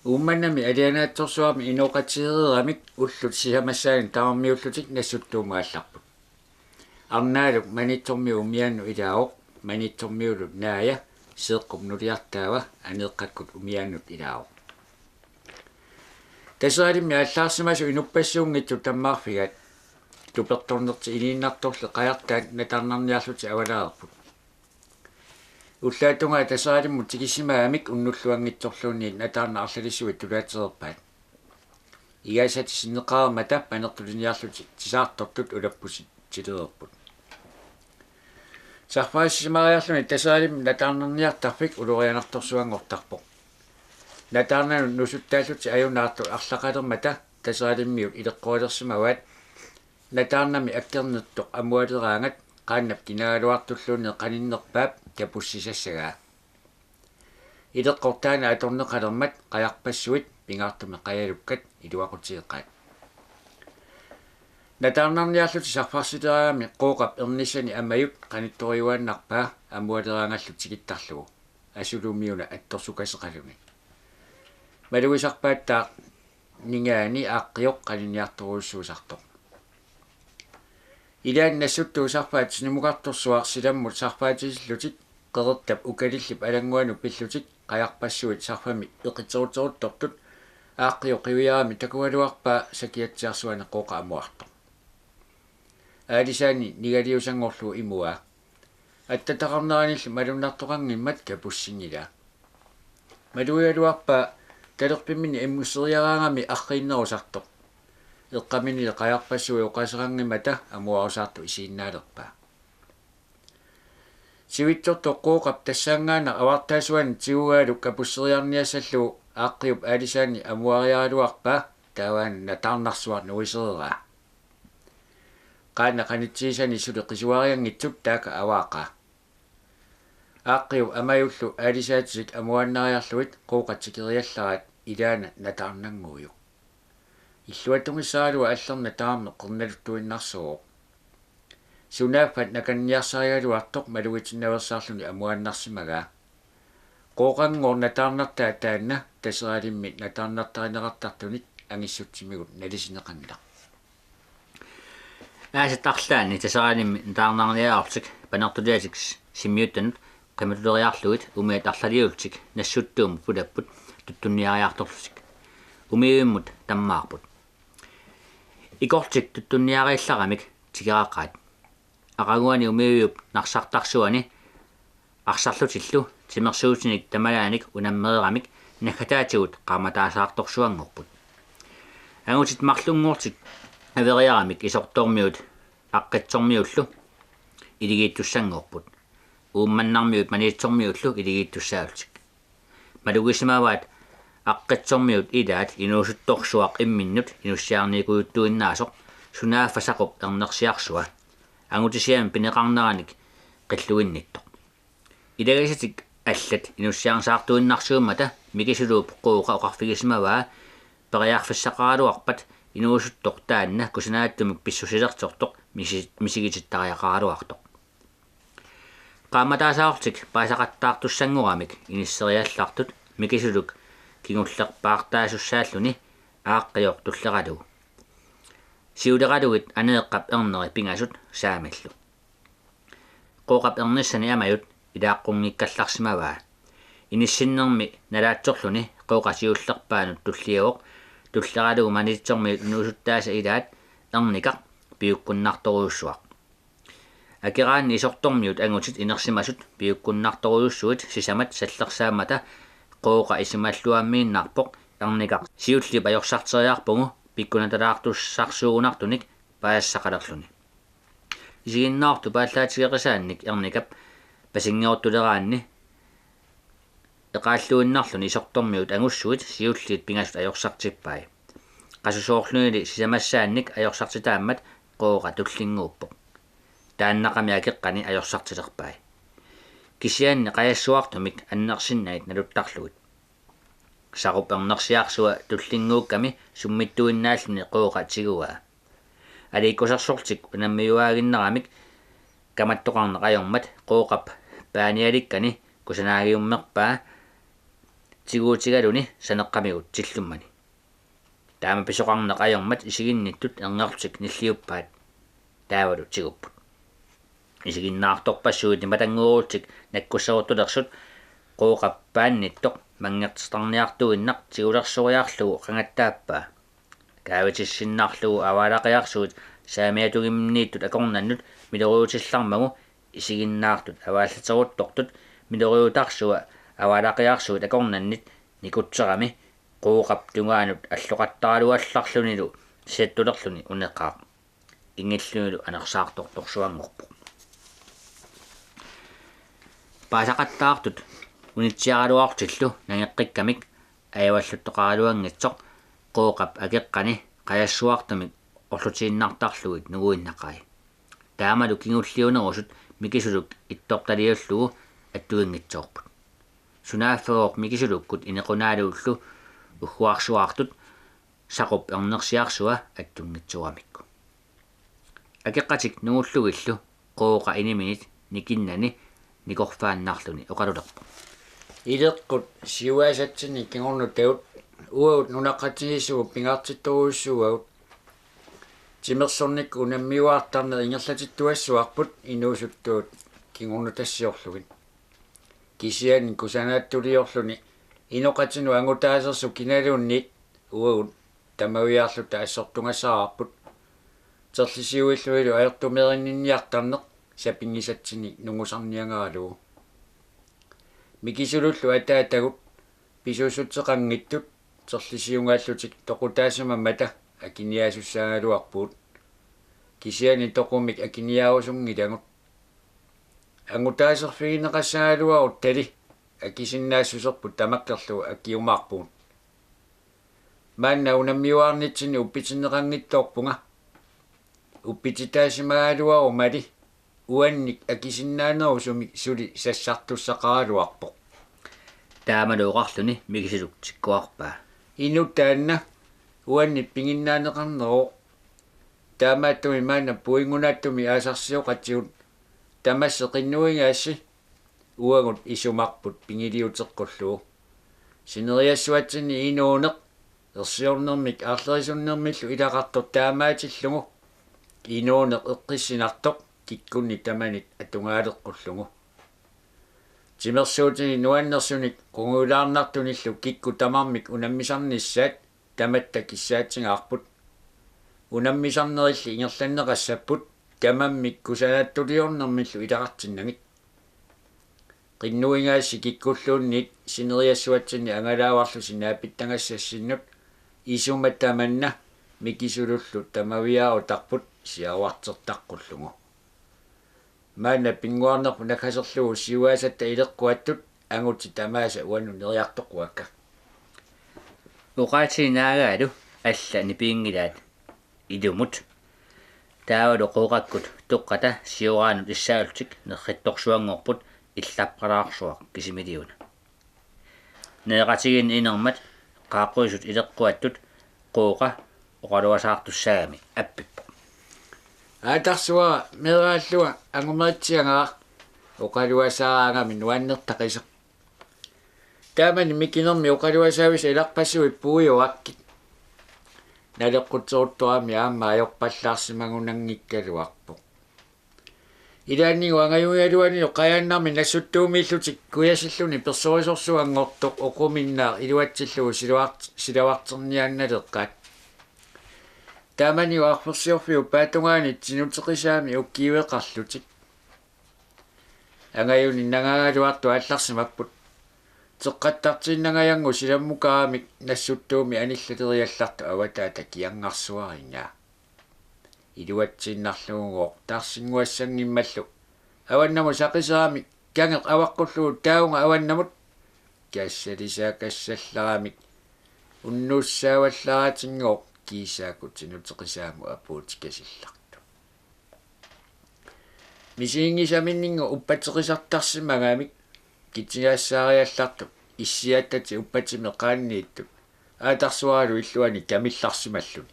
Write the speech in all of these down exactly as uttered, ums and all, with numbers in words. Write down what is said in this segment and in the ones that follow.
Uummannami alianaatsorsuarmi inooqatigeereeramik ullut sisamassaanni tamarmiullutik Nassuttuumut aallarput. Arnaaluk Maniitsormiut umiaannut ilaavoq, Maniitsormiullu Naaja, Seeqqup nuliartaava, Aneeqqakkut umiaannut ilaavoq. Taseralimmi aallaarsimasut inuppassuunngitsut tammaarfigaat tupertornertik iliinnartorli qajartaat nataarnarniarlutik avalareerput. Ullaap tungaa Taseralimmut tikissimaagamik unnulluanngitsorluunniit nataarnaq arlalissuit tulaatereerpaat. Igaasat sinneqareermata panertuliniarlutik tisaartortut ulapputilereerput. Sarfaasisimaariarluni Taseralimmi nataarnarniartarfik ulorianartorsuanngortarpoq. Nataarnanut nusuttaallutik ajunaartut arlaqalermata Taseralimmiut ileqqoralersimavaat nataarnami akkernertoq amualeraangat qaannap kinaagaluartulluunniit qaninnerpaap kapussisassagaa. Ileqqortaani atorneqalermat qajarpassuit pingaartumik qajalukkat iluaqutigeqaat. Nataarnarniarlutik sarfarsileraangamik Qooqap ernissani Amajut qanittoriuaannarpaa amualeraangallu tikittarlugu, asulumiuna attorsukaseqaluni. Malugisarpaattaaq ningaani Aaqqioq qaninniartorujussuusartoq. Ilaanni Nassuttuup sarfaat Sinnumukartorsuaq silammut sarfaatitillutik qeqertap ukalillip alannguanut pillutik qajarpassuit sarfamik eqitseruteruttortut Aaqqioq qiviarami takugaluarpaa sakiatsiarsuani Qooqa amuartoq. Aalisaani nigaliusanngorlugu imuaa. Attataqarneranillu malunnartoqanngimmat kapussinngilaa. Malugigaluarpaa talerpimmini immusseriaraangami arriinnerusartoq. Eqqaminili qajarpassuit oqaaseqanngimmata amuarusaartoq isiginnaalerpaa. Sivitsortoq Qooqap tassaanngaannaq avartaasuani tigugaalu kapusseriarniassallugu Aaqqiup aalisaani amuariaraluarpaa taavaana nataarnarsuaq nuisereraa. Qaannap qanitsigisani suli qisuarianngitsup taakku avaaqaa. Aaqqiup Amajullu aalisaatitik amuaannariarlugit Qooqa tikeriallaraat ilaana nataarnannguujuk. Illuatungissaraluaq allernataarmi qernaluttuinnarsuuvoq. Sunaaffa nakanniarsarigaluartoq malugitinnaveersaarluni amuaannarsimagaa. Qooqanngooq nataarnartaa taanna Taseralimmi nataarnartarineqartartunik angissutsimigut nalisinneqanngilaq. Aasat arlaanni Taseralimmi nataarnarniarlutik panertuliatik Simmiuttanut qimatuleriarlugit umiat arlaliullutik Nassuttuumut pulapput tuttunniariartorlutik. Umiuimmut tammaarput. Ikorlutik tuttunniariallaramik tikeraqaat. Aqaguani umiuiup narsartarsuani arsarlutillu timersuutinik tamalaanik unammereeramik naggataatigut qaammataasaartorsuanngorput. Angutit marlunngorlutik averiaramik Isortormiut Aaqqitsormiullu iligiittussanngorput. Uummannarmiut Maniitsormiullu iligiittussaallutik. Malugisimavaat Aaqqitsormiut ilaat inuusuttorsuaq imminnut inussiarniikujuttuinnaasoq sunaaffa Saqqup ernersiarsua. Angutisiami pineqarneranik qilluinnittoq. Ilagisatik allat inussiarnisaartuinnarsuummata Mikisuluup Qooqa oqarfigisimavaa periarfissaqaraluarpat inuusuttoq taanna kusanaatsumik pissusilersortoq misi-, misigitittariaqaraluartoq. Qaammataasaarlutik paasaqattaartussanngoramik inisseriallartut Mikisuluk kingullerpaartaasussaalluni Aaqqioq tulleralugu. Siuleralugit Aneeqqap erneri pingasut saamillu. Qooqap ernissani Amajut ilaaqqunngikkallarsimavaa. Inissinnermi nalaatsorluni Qooqa siullerpaanut tulliuvoq tulleralugu Maniitsormiut inuusuttaasa ilaat Ernikaq piukkunnartorujussuaq. Akeraanni Isortormiut angutit inersimasut piukkunnartorujussuit sisamat sallersaammata Qooqa isumalluammiinnarpoq Ernikaq siulliup ajorsarteriarpugut pikkunatalaartussarsuugunartunik paasassaqalerluni. Isiginnaartup aallaatigeqisaannik Ernikap pasinngortuleraanni eqaalluinnarluni Isortormiut angussuit siulliit pingasut ajorsartippai. Qasusoorlunili sisamassaannik ajorsartitaammat Qooqa tullinnguuppoq. Taannaqami akeqqani ajorsartilerpai. Kisianni qajassuartumik annersinnagit naluttarlugit. Saqqup ernersiarsua tullinnguukkami summittuinnaalluni Qooqa tiguaa. Aliikkusersorlutik unammiuaaginnaramik kamattoqarneq ajormat Qooqap paanialikkani kusanaagiummerpaa tiguutigaluni saneqqamigut tillummani. Taama pisoqarneq ajormat isiginnittut erngerlutik nilliuppaat taavalu tigupput. Isiginnaartorpassuit nimatannguullutik nakkussaruttulersut Qooqap paannittoq manngertitarniartuinnaq tigulersoriarlugu qangattaappaa. Kaavitissinnarlugu avaalaqiarsuit saamiatungimniittut akornannut miloriutillarmagu isiginnaartut avaallateruttortut miloriutarsua avaalaqiarsuit akornannit nikutserami Qooqap tungaanut alloqattaraluallarlunilu sisattulerluni uneqaaq. Ingillunilu anersaartortorsuanngorpoq. Paasaqattaartut unitsiaraluarlutillu nangeqqikkamik ajavalluttoqaraluanngitsoq Qooqap akeqqani qajassuartumik orlutiinnartarlugit nunguinnaqai. Taamalu kingulliunerusut Mikisuluk ittortaliullugu attuinngitsoorput. Sunaaffagooq Mikisulukkut Inequnaaluullu ugguarsuartut Saqup ernersiarsua attunngitsooramikku. Akeqqatik nungullugillu Qooqa iniminit nikinnani nikorfaannarluni oqalulerpoq: Ileqqut siuaasatsinnik kingornutagut uagut nunaqqatigiissuugut pingaartittorujussuugagut. Timersornikkut unammiuaartarneq ingerlatittuassuarput inuusuttuut kingornutassiorlugit. Kisianni kusanaattuliorluni inoqatinut angutaasersoq kinaluunniit uagut tamaviaarluta assortugassaraarput. Terlisiuillunilu ajortumeerinninniartarneq sapinngisatsinnik nungusarniagaralugu. Mikisulullu ataatagut pisuussuteqanngitsut terlisiungaallutik toqutaasimammata akiniaasussaagaluarpugut. Kisianni toqumik akiniaarusunngilagut. Angutaaserfigineqassagaluaruttali akisinnaassuserput tamakkerlugu akiumaarpugut. Maanna unammiuaarnitsinni uppitinneqanngitsoorpunga. Uppititaasimagaluarumali uannik akisinnaanerusumik suli sassartussaqaraluarpoq. Taamalu oqarluni Mikisuluk tikkuarpaa: Inuk taanna uannit piginnaaneqarneroq. Taamaattumik maanna puinngunaatsumik aasarsioqatigut tamassi qinnuigaassi uagut isumarput pigiliuteqqullugu. Sineriassuatsinni inuuneq ersiornermik aarlerisunnermillu ilaqartoq taamaatillugu inuuneq eqqissinartoq kikkunnit tamanit atugaaleqqullugu. Timersuutinik nuannersunik qungujulaarnartunillu kikkut tamarmik unammisarnissaat tamatta kissaatsigaarput. Unammisarnerilli ingerlanneqassapput tamarmik kusanaattuliornermillu ilaqartinnagit. Qinnuigaassi kikkulluunniit sineriassuatsinni angalaavarlusi naapittagassassinnik isuma tamanna Mikisulullu tamaviaarutarput siaruartertaqqullugu. Maanna pinnguarnerput nakaserlugu siuaasatta ileqquattut angutit tamaasa uannut neriartoqquakka. Oqaatigiinnarlugu alla nipinngilaat ilumut. Taavalu Qooqakkut toqqata sioraanut issaallutik nerrittorsuanngorput illaqqalaarsuaq kisimiiliuna. Nereqatigiinneq inermat qaaqquisut ileqquattut Qooqa oqaluasaartussaagami appippoq: Aatarsuara meeraallunga angumeritsiagara oqaluasaaraangami nuannertaqisoq. Taamani mikinermi oqaluasaavisa ilarpassuit puiuakkit. Naleqqutseruttorami aamma ajorpallaarsimagunanngikkaluarpoq. Ilaannigu angajugigaluanilu qajaannarmi nassuttuumiillutik kujasilluni persorisorsuanngortoq oquminnaaq iluatsillugu siluart-, silavarterniaannaleqqaat. Taamanilu arfersiorfiup paatungaani tinuteqisaami ukiueqarlutik. Angajuni nangagaluartut aallarsimapput. Teqqattartiinnangajanngu silammukaaramik nassuttuumi anillaleriallartoq avataata kiangarsuarinngaa. Iluatsiinnarlugugooq taarsinnguassanngimmallu avannamut saqiseramik kangeq avaqqullugu taavunga avannamut kassalisaakassallaramik unnuussaavallaaratinngooq kiisaakku tinuteqisaamut apuutikasillartoq. Misiginngisaminninnguuq uppateqisartarsimagamik kitsigaassaariallartoq issiattatik uppatimik qaanniittut aatarsuaralu illuani kamillarsimalluni.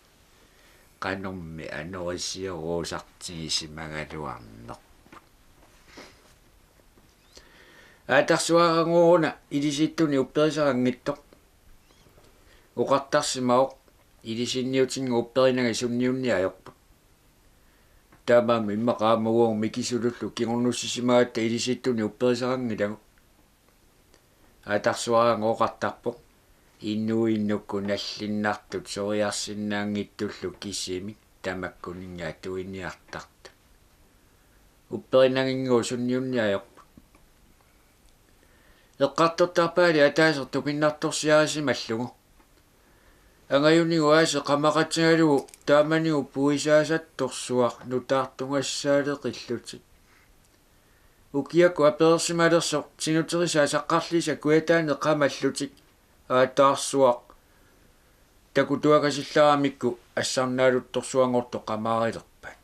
Qanormi anorisiorusartigisimagaluarnerput. Aatarsuarannguuna ilisittuni upperisaranngitsoq oqartarsimavoq: Ilisinniutinnguup upperinagit sunniunniarput. Taamaammat immaqa aamma uagut Mikisulullu kingornussisimagatta ilisittuni upperisaranngilagut. Aatarsuarannguup oqartarpoq: Inuinnukku nallinnartut soriarsinnaanngitsullu kisimik tamakkuninnga atuiniartartut. Upperinaginnguup sunniunniarput. Eqqartortarpaali ataaseq tupinnartorsiarisimallugu. Angajuninnguaasiit qamaqatigalugu taamaninnguup puisaasattorsuaq nutaartugassaaleqillutik. Ukiakkut aperersimalersoq tinuterisaa saqqarliisa kujataani qamallutik Aatarsuaq takutuakasillaramikku assarnaaluttorsuanngortoq qamaarilerpaat.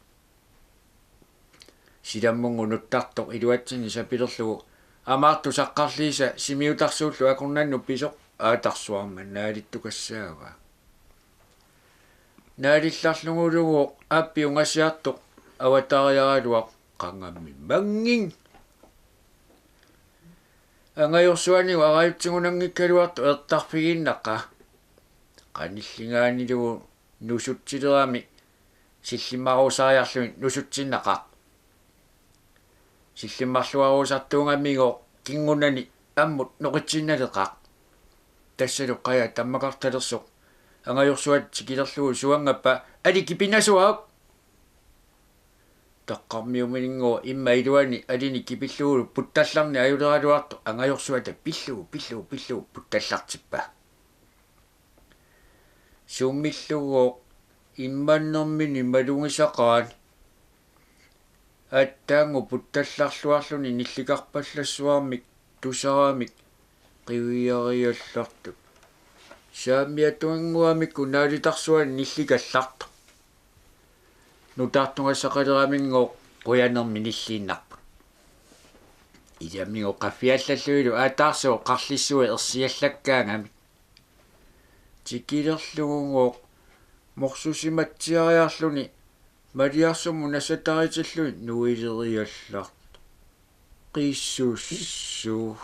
Silammungngup nuttartoq iluatsinni sapilerlugu amaartoq saqqarliisa simiutarsuullu akornannut pisoq Aatarsuarma naalittugassaavaa. Naalillarluguluunniit aappi ungasiartoq avatariaraluaq qangammi manging. Angajorsuaninnguup arajutsigunanngikkaluartoq ertarfigiinnaqaaq. Qanilligaaniluunniit nusutsilerami sillimmaruusariarluni nusutsinnaqaaq. Sillimmarluaruusartuugamigooq kingunani ammut noqitsiinnaleqaaq. Tassalu qajaq tammakartalersoq angajorsuata tikilerlugu suangappaa: Aliki pinasuauk! Taqqarmiuminnguup imma iluani alini kipillugulu puttallarneq ajuleraluartoq angajorsuata pillugu, pillugu, pillugu puttallartippaa. Suumilluunniit immannermini malugisaqaani aatsaannguaq puttallarluarluni nillikarpallassuarmik tusaramik qiviariallartoq. Saamiatunginnguamikku naalitarsuani nillikallartoq. Nutaartugassaqaleraminngooq qujanermi nilliinnarput. Ilaminnguup qaffiallallunilu Aatarsuup qarlissui ersiallakkaangamik. Tikilerlugunngooq morsusimatsiariarluni maliarsummut nassataritilluni nuileriallartoq. Qisussuaq.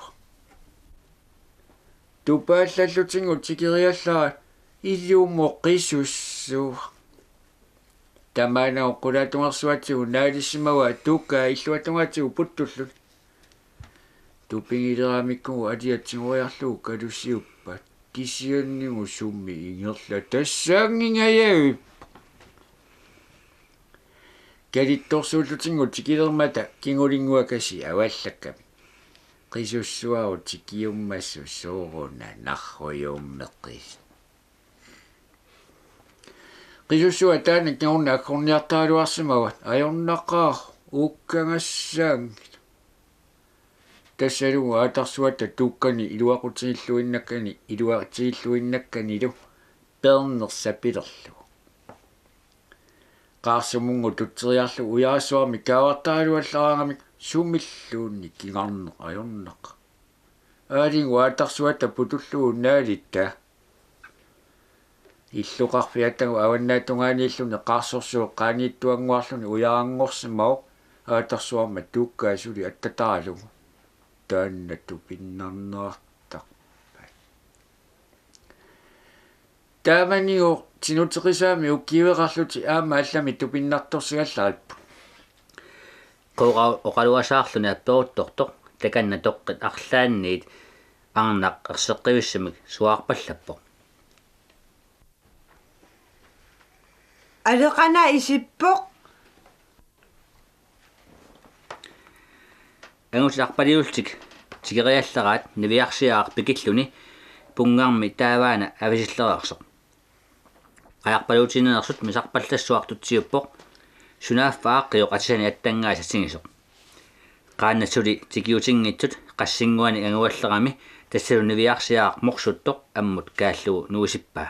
Tupaallallutinnguup tikeriallaraa: Ilumut qisussuaq. Tamaana qulaatungersuatigut naalissimavaa tuukkaa illuatungaatigut puttulluni. Tupigileramikkunnguup aliat tigoriarlugu kalusiuppaat. Kisianni sumi ingerlatassaanngingajavippoq. Kalittorsuullutinnguup tikilermata kingulinnguakasiit avallakkami. Qisussuarut tikiummassuk sooruna narrujuummeqis. Qisussuaq taanna kingorna aggorniartaraluarsimavaat: Ajornaqaaq, uukkagassaanngilaq. Tassalu Aatarsuata tuukkani iluaqutigilluinnakkani, iluatigilluinnakkanilu peerneq sapilerlugu. Qaarsumunnguup tutseriarlugu ujarassuarmik kaavartaraluallaraangamik sumilluunniit kingarneq ajornaqaaq. Aalinnguup Aatarsuata putullugu naalittaa. Illoqarfiatagut avannaatungaaniilluni qaarsorsuup qaaniittuannguarluni ujaranngorsimavoq Aatarsuarma tuukkaa suli attataralugu. Taanna tupinnarneqartarpaat. Taamaninnguup tinuteqisaami ukiueqarlutik aamma allamik tupinnartorsigallaripput. Qooqa oqaluasaarluni apperuttortoq takanna toqqit arlaanniit arnaq erseqqivissumik suaarpallappoq. Aleqana isippoq. Angutit arpaliullutik tikeriallaraat niviarsiaraq pikilluni punngarmi taavaana avisillereersoq. Qajarpaluutiinnersut misarpallassuaq tutsiuppoq, sunaaffa aaqqiup atisani attanngaasatigisoq. Qaannat suli tikiutinngitsut qassinnguanik anguallerami tassalu niviarsiaraq morsuttoq ammut kaallugu nuisippaa.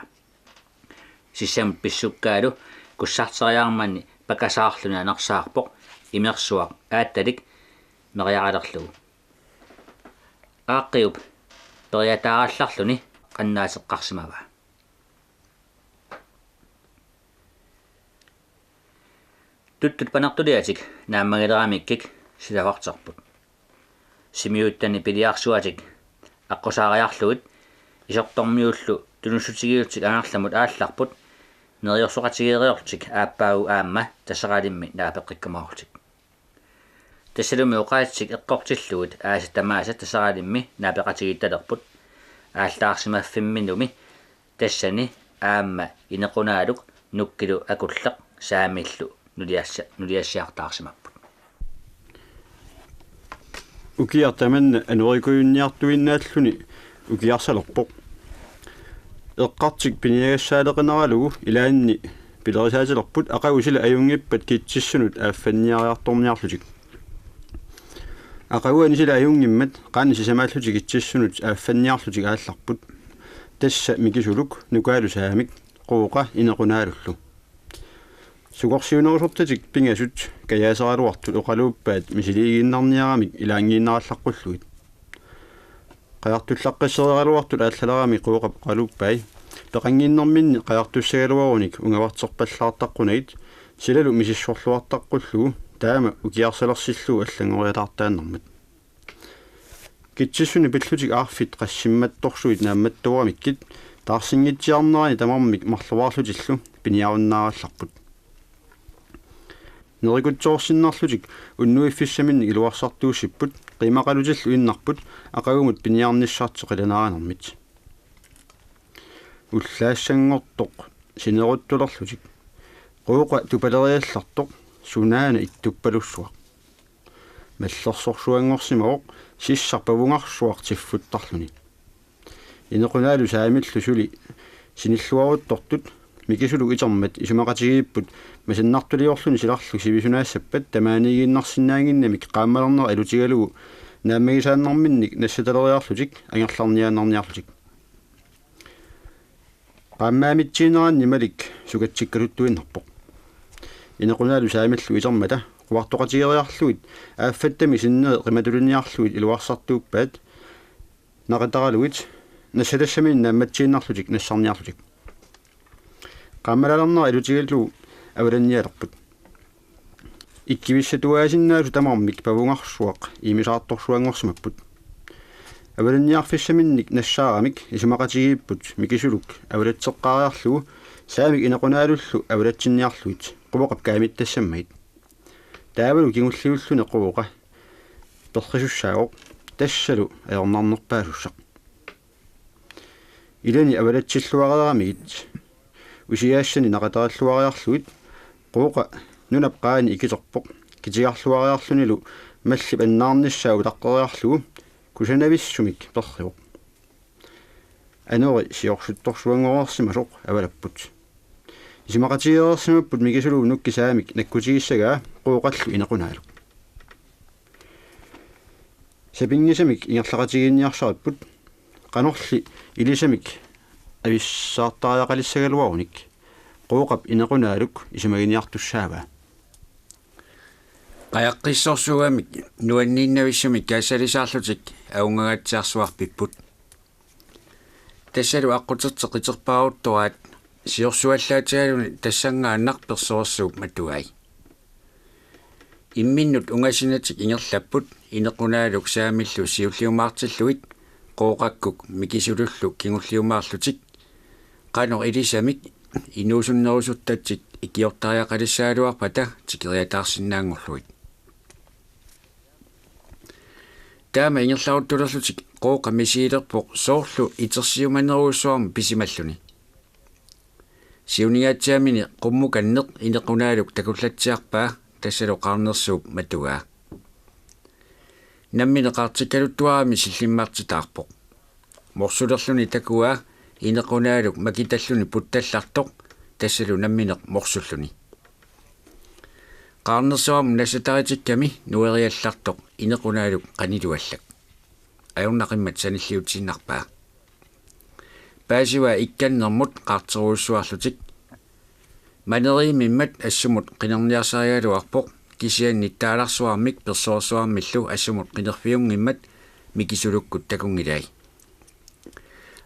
Sissamut pissukkaalu kussarteriarmanni pakasaarluni anersaarpoq imersuaq aattalik meriaralerlugu. Aaqqiup periataarallarluni qannaateqqarsimavaa. Tuttut panertuliatik naammagileramikkik silavarterput. Simiuttani piliarsuatik aqqusaariarlugit isortormiullu tunussutigiullutik angerlamut aallarput neriorsoqatigeeriarlutik aappaagu aamma Tassaralimmi naapeqqikkumaarlutik. Tassalumi oqaatsik eqqortillugit aasat tamaasa Tassaralimmi naapeqatigiittalerput aallaarsimaffimminumi tassani aamma Inequnaaluk Nukkilu Akulleq Saamillu nuliassa-, nuliassiartaarsimapput. Ukiaq tamanna anorikujunniartuinnaalluni ukiarsalerpoq. Eqqartik piniagassaaleqineralugu ilaanni pilerisaatilerput aqagu sila ajunngippat kitsissunut aaffanniariartorniarlutik. Aqaguani sila ajunngimmat qanoq sisamaallutik kitsissunut aaffanniarlutik aallarput. Tassa Mikisuluk Nukaalu Saamik Qooqa Inequnaalullu. Sukorsiunerusortatik pingasut kajaaseraluartut oqaluuppaat misiliiginnarniaramik ilaanngiinnarallaqqullugit. Qajartullaqqissereeraluartut aallaleramik Qooqap oqaluuppai peqannginnerminni qajartussagaluarunik ungavarterpallaartaqqunagit silalu misissorluartaqqullugu taama ukiarsalersillugu allanngoriataartaannarmat. Kitsissunik pillutik aarfit qassimmattorsuit naammattooramikkit taarsinngitsiarnerani tamarmik marluarlutillu piniarunnaarallarput. Nerikutsoorsinnarlutik unnuiffissaminnik iluarsartuussipput qiimaqalutillu innarput aqagumut piniarnissartik qilanaanermit. Ullaassanngortoq sineruttulerlutik Qooqa tupaleriallartoq sunaana ittuppalussuaq. Mallersorsuanngorsimavoq sissaq pavungarsuaq tiffuttarluni. Inequnaalu Saamillu suli sinilluaruttortut Mikisuluk itermat isumaqatigiipput masannartuliorluni silarlu sivisunaassappat tamaaniiginnarsinnaannginnamik qaammalernera ilutigalugu naammagisaannarminnik nassataleriarlutik angerlarniaannarniarlutik. Qaammaamitsiineranni Malik sukatsikkaluttuinnarpoq. Inequnaalu Saamillu itermata quartoqatigeeriarlugit aaffattami sinneri qimatuliniarlugit iluarsartuuppaat naqataralugit nassatassaminik naammatsiinnarlutik nassarniarlutik. Qaammalaalernera ilutigalugu avalannialerput. Ikkivissatuaasinnaasut tamarmik pavungarsuaq imisaartorsuanngorsimapput. Avalanniarfissaminnik nassaaramik isumaqatigiipput Mikisuluk avalatseqqaariarlugu Saamik Inequnaalullu avalatsinniarlugit Qooqap kaamittassammagit. Taavalu kingulliulluni Qooqa perrisussaavoq tassalu ajornarnerpaasussaq. Ilani avalatsilluareeramigit usiaassani naqatarilluariarlugit Qooqa nunap qaani ikiterpoq kitigarluariarlunilu mallip annaarnissaa utaqqeriarlugu kusanavissumik perrivoq. Anori siorsuttorsuanngoreersimasoq avalapput. Isumaqatigeereersimapput Mikisuluk Nukki Saamik nakkutigissagaa Qooqallu Inequnaaluk. Sapinngisamik ingerlaqatigiinniarsaripput qanorli ilisamik avissaartariaqalissagaluarunik Qooqap Inequnaaluk isumaginiartussaavaa. Qajaqqissorsuugamik nuanniinnavissumik kaassalisaarlutik avunngangaatsiarsuarpipput. Tassalu aqqutertik qiterpaaruttoraat siorsuallaatigaluni tassanngaannaq persoorsuup matuai. Imminnut ungasinatik ingerlapput Inequnaaluk Saamillu siulliumaartillugit Qooqakkut Mikisulullu kingulliumaarlutik qanoq ilisamik inuusunnerusuttatik ikiortariaqalissagaluarpata tikeriataarsinnaanngorlugit. Taama ingerlaruttulerlutik Qooqa misigilerpoq soorlu itersiumanerujussuarmik pisimalluni. Siuningaatsiamini qummukanneq Inequnaaluk takullatsiarpaa tassalu qaarnersuup matuaa. Nammineq qaartikkaluttuarami sillimmartitaarpoq. Morsulerluni takuaa Inequnaaluk makitalluni puttallartoq tassalu nammineq morsulluni. Qaarnersuarmut nassataaritikkami nueriallartoq Inequnaaluk qaniluallak. Ajornaqimmat sanilliutiinnarpaa. Paasivaa ikkannermut qaarterujussuarlutik. Maneriimimmat assumut qinerniarsarigaluarpoq kisianni taalarsuarmik persoorsuarmillu assumut qinerfiunngimmat Mikisulukkut takunngilai.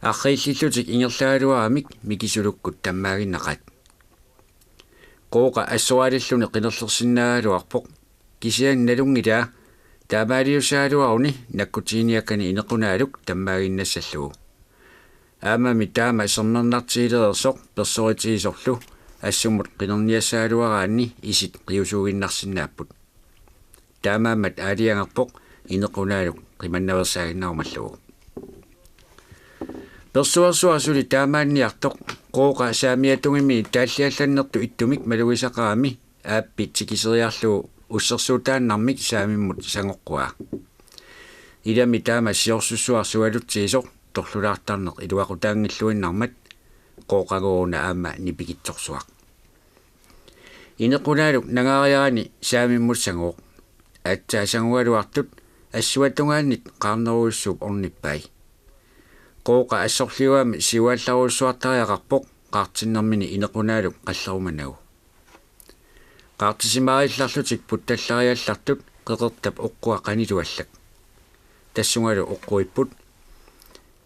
Arriillillutik ingerlagaluaramik Mikisulukkut tammaaginnaqaat. Qooqa assoraalilluni qinerlersinnaagaluarpoq. Kisianni nalunngilaa Taamaaliussagaluaruni nakkutiginiakkani Inequnaaluk tammaaginnassallugu. Aammami taama sermernartigilereersoq persoritigisorlu assumut qinerniassagaluaraanni isit qiusuuginnarsinnaapput. Taamaammat aalajangerpoq Inequnaaluk qimannaveersaaginnarumallugu. Persuersuaq suli taamaanniartoq Qooqa saamiatungimi taalliallannertut ittumik malugisaqarami aappi tikiseriarlugu ussersuutaannarmik saamimmut sangoqquaa. Ilami taama siorsussuaq sualutsigisoq torlulaartarneq iluaqutaanngilluinnarmat Qooqagooruna aamma nipikitsorsuaq. Inequnaaluk nangaariarani saamimmut sangooq. Aatsaat sangugaluartut assuatungaannit qaarnerujussuup ornippai. Qooqa assorliuami siuallarujussuartariaqarpoq qaartinnermini Inequnaaluk qallerumanagu. Qaartisimaariallarlutik puttallariallartut qeqertap oqqua qaniluallak. Tassungalu oqquipput.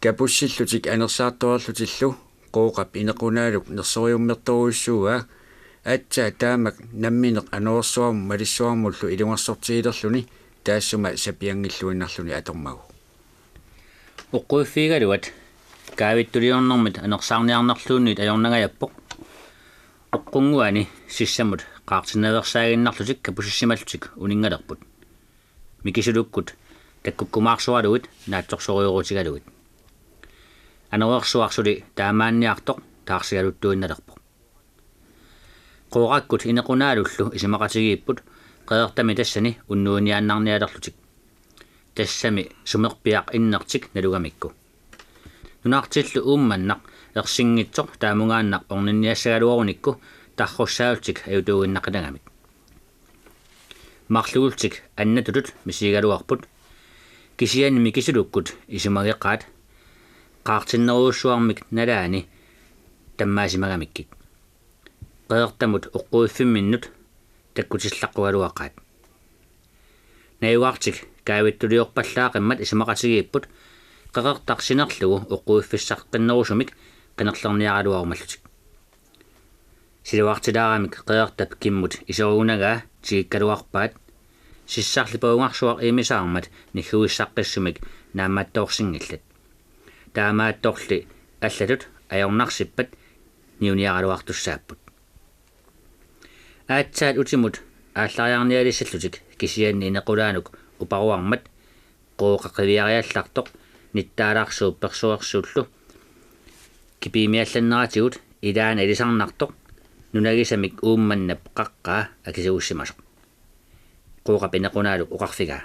Kapussillutik anersaartoreerlutillu Qooqap Inequnaaluk nersoriummertorujussuuaa aatsaat taamak nammineq anorersuarmut malissuarmullu ilungersortigilerluni taassuma sapianngilluinnarluni atormagu. Oqquiffigigaluat kaavittuliornermit anersaarniarnerluunniit ajornangajappoq. Oqqunnguani sissamut qaartinnaveersaaginnarlutik kapussissimallutik uninngalerput. Mikisulukkut takkukkumaarsoralugit naatsorsorujorutigalugit. Anorersuaq suli taamaanniartoq taarsigaluttuinnalerpoq. Qooqakkut Inequnaalullu isumaqatigiipput qeqertami tassani unnuiniaannarnialerlutik. Tassami sumerpiaq innertik nalugamikku. Nunartillu Uummannaq ersinngitsoq taamungaannaq orninniassagaluarunikku tarrussaallutik ajutuuginnaqinagamik. Marluullutik annatutut misigigaluarput, kisianni Mikisulukkut isumageqaat qaartinnerujussuarmik nalaani tammaasimagamikkik. Qeqertamut oqquiffimminnut takkutilaqqugaluaqaat. Najugartik kaavittuliorpallaaqimmat isumaqatigiipput qeqertaq sinerlugu oqquiffissaqqinnerusumik qinerlerniaraluarumallutik. Siluartilaaramik qeqertap kimmut iserugunagaa tigikkaluarpaat, sissarli pavungarsuaq imisaarmat niggugissaqqissumik naammattoorsinngillat. Taamaattorli allatut ajornarsippat niuniaraluartussaapput. Aatsaat utimut aallariarnialissallutik kisianni Inequnaaluk uparuarmat Qooqa qiviariallartoq nittaalarsuup persuersuullu kipiimiallanneratigut ilaana ilisarnartoq nunagisamik Uummannap qaqqaa akisuussimasoq. Qooqap Inequnaaluk oqarfigaa: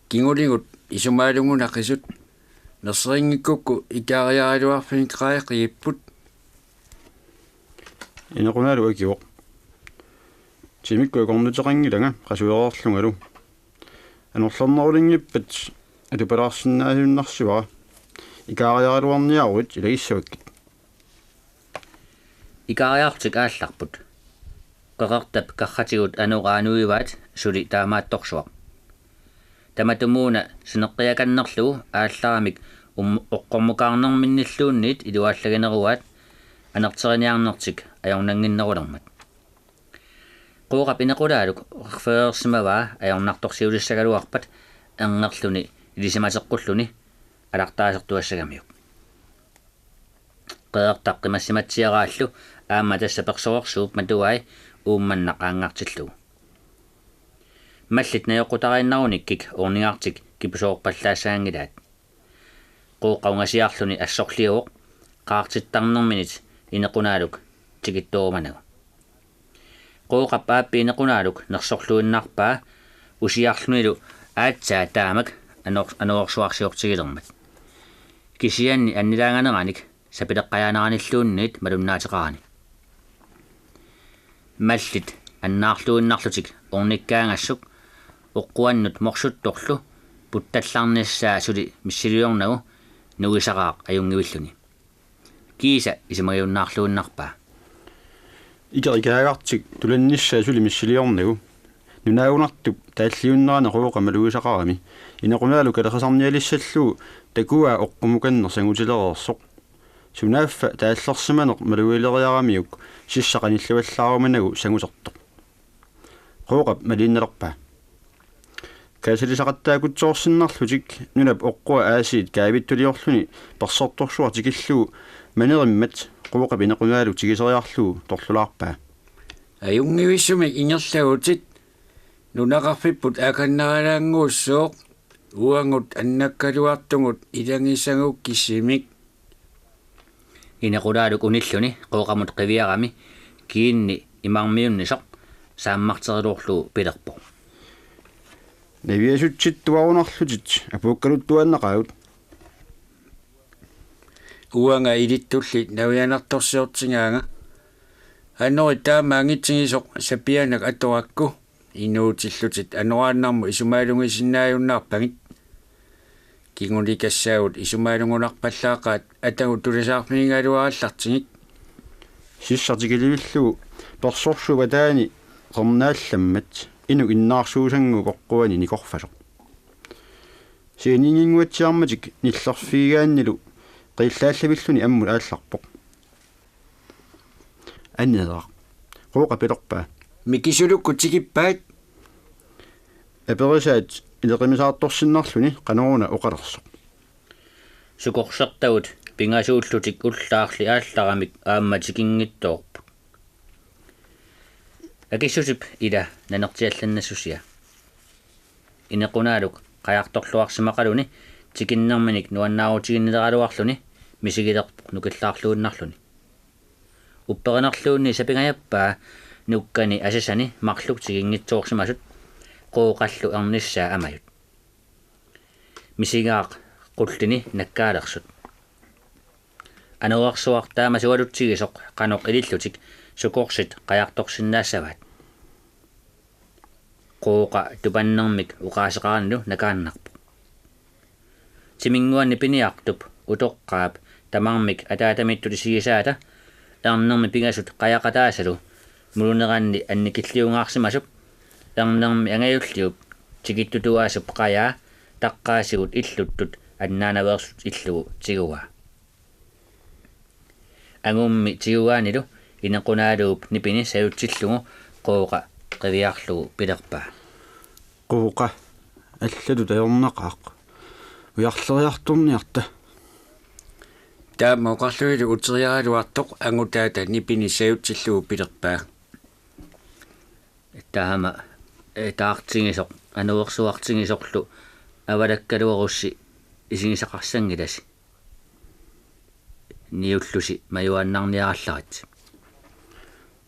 Kinguligut isumaalungunaqisut, nerserinngikkukku ikaariaraluarfigikkaaqigipput. Inequnaaluk akivoq: Timikkut akornuteqanngilanga qasuereerlungalu. Anorlernerulinngippat atupalaarsinnaajunnarsivara. Ikaariaraluarniaruit ilagissavakkit. Ikaariarlutik aallarput. Qeqertap karratigut anora anuivaat suli taamaattorsuaq. Tamatumuuna sineqqiakannerlugu aallaramik um-, oqqormukaarnerminnilluunniit iluaallagineruaat anerteriniarnertik ajornannginnerulermat. Qooqap Inequnaaluk oqarfigereersimavaa ajornartorsiutissagaluarpat erngerluni ilisimateqqulluni alartaasertuassagamiuk. Qeqertaq qimassimatsiaraallu aamma tassa persuersuup matuai Uummannaq aanngartillugu. Mallit najoqqutariinnarunikkik ornigartik kipusoorpallaassagaanngilaat. Qooqa ungasiarluni assorliuvoq qaartittarnerminit Inequnaaluk tikittoorumanagu. Qooqap aappi Inequnaaluk nersorluinnarpaa usiarlunilu aatsaat taamak anor-, anorersuarsiortigilermat. Kisianni annilaanganeranik sapileqqajaaneranilluunniit malunnaateqarani. Mallit annaarluinnarlutik ornikkaangassuk oqquannut morsuttorlu puttallarnissaa suli missiliornagu nuisaqaaq ajunngivilluni. Kiisa isumagiunnaarluinnarpaa. Ikerikaagartik tulannissaa suli missiliornagu nunaagunartup taalliunnerani Qooqa malugisaqarami Inequnaaluk kaleqisarnialissallugu takuaa oqqumukanneq sangutilereersoq. Sunaaffa taallersimaneq malugileriaramiuk sissaq qanillivallaarumanagu sangusertoq. Qooqap maliinnalerpaa: Kaasalisaqattaakutsoorsinnarlutik nunap oqqua aasiit kaavittuliorluni persortorsuaq tikillugu manerimmat Qooqap Inequnaaluk tigiseriarlugu torlulaarpaa: Ajunngivissumik ingerlavutit, nunaqarfipput akannaalaannguussooq, uagut annakkaluartugut ilagisaguk kisimik. Inequnaaluk unilluni Qooqamut qiviarami kiinni imarmiunnisoq saammarteriluarlugu pilerpoq: Naviasutsittuarunarlutit apuukkaluttuaannaqaagut. Uanga ilittulli navianartorsiortigaanga. Anorit taama angitsigisoq sapianak atorakku, inuutillutit anoraannarmut isumaalungisinnaajunnaarpagit. Kingunikassaagut isumaalungunarpallaaqaat atagu tulasaarfigigaluarallartigit. Sissaq tikilivillugu persorsuup ataani qernaallammat inuk innaarsuusannguup oqquani nikorfasoq. Sianiinnginnguatsiarmatik nillerfigigaannilu qiillaallivilluni ammut aallarpoq. Aneeraq. Qooqa pilerpaa: Mikisulukkut tikippat? Aperisaat ileqimisaartorsinnarluni qanoruna oqalersoq: Sukorsertagut pingasuullutik ullaarli aallaramik aamma tikinngitsoorput. Akissutip ila nanertiallannassusia. Inequnaaluk qajartorluarsimaqaluni tikinnerminik nuannaarutiginnileraluarluni misigilerpoq nukillaarluinnarluni. Upperinerluunniit sapigajappaa nukkani asasani marluk tikinngitsoorsimasut Qooqallu ernissaa amajut. Misigaaq qullini nakkaalersut. Anorersuaq taama sualutsigisoq qanoq ilillutik sukorsit qajartorsinnaassavaat. Qooqa tupannermik oqaaseqaranilu nakaannarpoq. Timinnguani piniartup utoqqaap tamarmik ataatamiittut isigisaata ernermi pingasut qajaqataasalu muluneranni annikilliungaarsimasup ernermi angajulliup tikittutuaasup qajaa taqqaasigut illuttut annaanaveersut illugu tiguaa. Angummi tiguaanilu Inequnaaluup nipini sajutsillugu Qooqa qiviarlugu pilerpaa: Qooqa, allatut ajornaqaaq. Ujarleriartorniarta. Taama oqarlunilu uteriaraluartoq angutaata nipini sajutsillugu pilerpaa: Taama, eh, taartigisoq, anorersuartigisorlu avalakkaluarussi isigisaqarsanngilasi. Niullusi majuaannarniarallarit.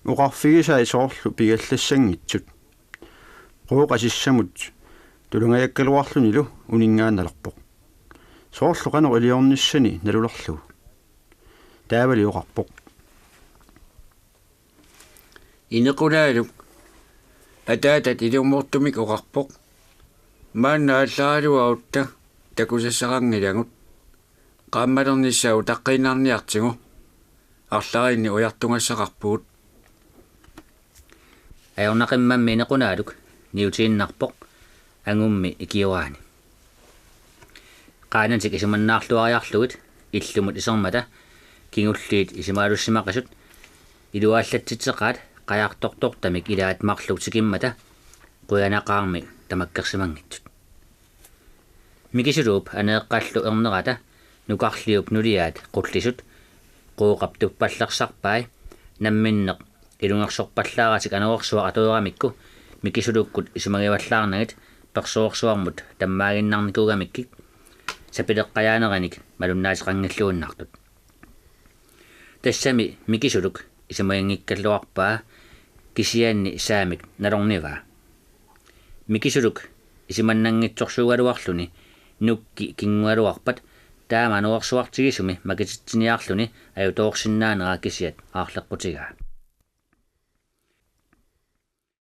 Oqarfigisai soorlu pigallassanngitsut. Qooqa sissamut tulungajakkaluarlunilu uninngaannalerpoq. Soorlu qanoq iliornissani nalulerlugu. Taavali oqarpoq: Inequnaaluk, ataatat ilumoortumik oqarpoq: Maanna aallaraluarutta takusassaqanngilagut. Qaammalernissaa utaqqiinnarniartigu. Arlariinni ujartugassaqarpugut. Ajornaqimmammi Inequnaaluk niutiinnarpoq angummi ikiuaani. Qaanatik isumannaarluariarlugit illumut isermata kingulliit isumaalussimaqisut iluaallatsitseqaat qajartortortamik ilaat marluk tikimmata qujanaqaarmi tamakkersimanngitsut. Mikisuluup Aneeqqallu ernerata nukarliup nuliaat qullisut Qooqap tuppallersarpai namminneq ilungersorpallaaratik anorersuaq atoramikku Mikisulukkut isumagivallaarnagit persorsuarmut tammaaginnarnikuugamikkik sapileqqajaanerinik malunnaateqanngilluinnartut. Tassami Mikisuluk isumaginngikkaluarpaa kisianni saamik nalornivaa. Mikisuluk isumannanngitsorsuugaluarluni nukki kinngugaluarpat taama anorersuartigisumi makititsiniarluni ajutoorsinnaanera kisiat aarleqqutigaa.